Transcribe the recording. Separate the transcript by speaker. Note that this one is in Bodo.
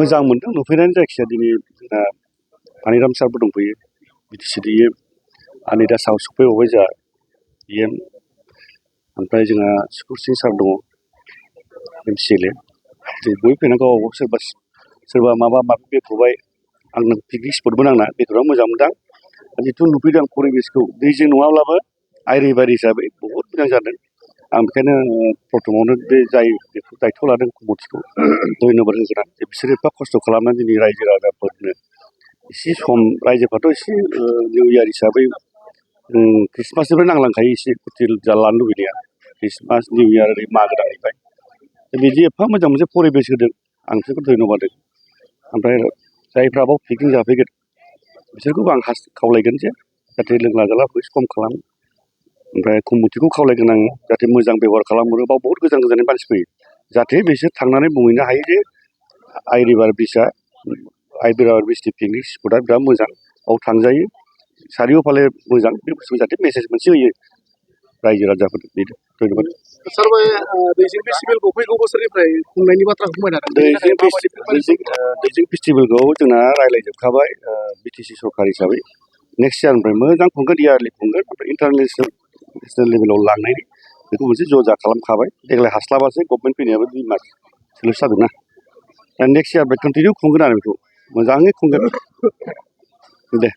Speaker 1: मोजां मोनदों नुफैनानै जायखिजाया दिनै जोंना आनिराम सारबो दंफैयो बिटिसिडि आनै दा सायाव सफैबावबाय जोंहा EM ओमफ्राय जोंहा सुकुर सिं सार दङ MCLA जों बयबो फैनानै गावबा गाव सोरबा माबा माबि बेखेवबाय आंनो पिकनिक स्पटबो नांना बेखेवना मोजां मोनदों जिथु नुफैदों आं परिबेसखौ दैजों नङाब्लाबो आइरिबारि हिसाबै बहुद मोजां जादों आं बेखायनो प्रथमावनो बे जाय बेखौ दायथ' लादों कमिटिखौ धन्यबाद होगोन जे बिसोरो एफा खस्थ' खालामनानै दिनै रायजो राजाफोरनो एसे सम रायजोफ्राथ' एसे निउ इयार हिसाबै ख्रिस्टमासनिफ्राय नांलांखायो एसे फुरथि लानो लुबैनाया ख्रिस्टमास निउ इयार ओरै मागो दाननिफ्राय बिदि एफा मोजां मोनसे परिबेस होदों आं बिसोरखौ धन्यबाद होदों ओमफ्राय जायफ्रा बाव पिकनिक जाफैगोन बिसोरखौबो आं खावलायगोन जे जाहाथे लोंला जाला एसे खम खालाम ओमफ्राय कमिटिखौ खावलायगोन आङो जाहाथे मोजां बेब'हार खालामहरो बाव बहुद गोजान गोजाननि मानसि फैयो जाहाथे बिसोर थांनानै बुंहैनो हायो जे आइरिभार ब्रिजआ आइरिभार ब्रिजनि पिकनिक स्पटआ बिराद मोजां बाव थांजायो सारिय'फाले मोजां बे बुस्थुखौ जाहाथे मेसेज मोनसे होयो रायजो राजाफोर बेनो धन्यबाद
Speaker 2: सार बे दैजिं फेस्टिभेलखौ फैगौ बोसोरनिफ्राय खुंनायनि बाथ्राखौ बुंबाय थादों
Speaker 1: दैजिं फेस्टिभेलखौ जोंना रायज्लायजोबखाबाय बिटिसि सरकार हिसाबै नेक्स्ट इयारनिफ्राय मोजां खुंगोन इयारलि खुंगोन ओमफ्राय इन्टारनेसनेल लेभेलाव लांनायनि बेखौ मोनसे जजा खालामखाबाय देग्लाय हास्लाबासै गभर्नमेन्ट फैनायाबो 2 माससोल' जादोंना दा नेक्स्ट इयारनिफ्राय कन्टिनिउ खुंगोन आरो बेखौ मोजाङै खुंगोन दे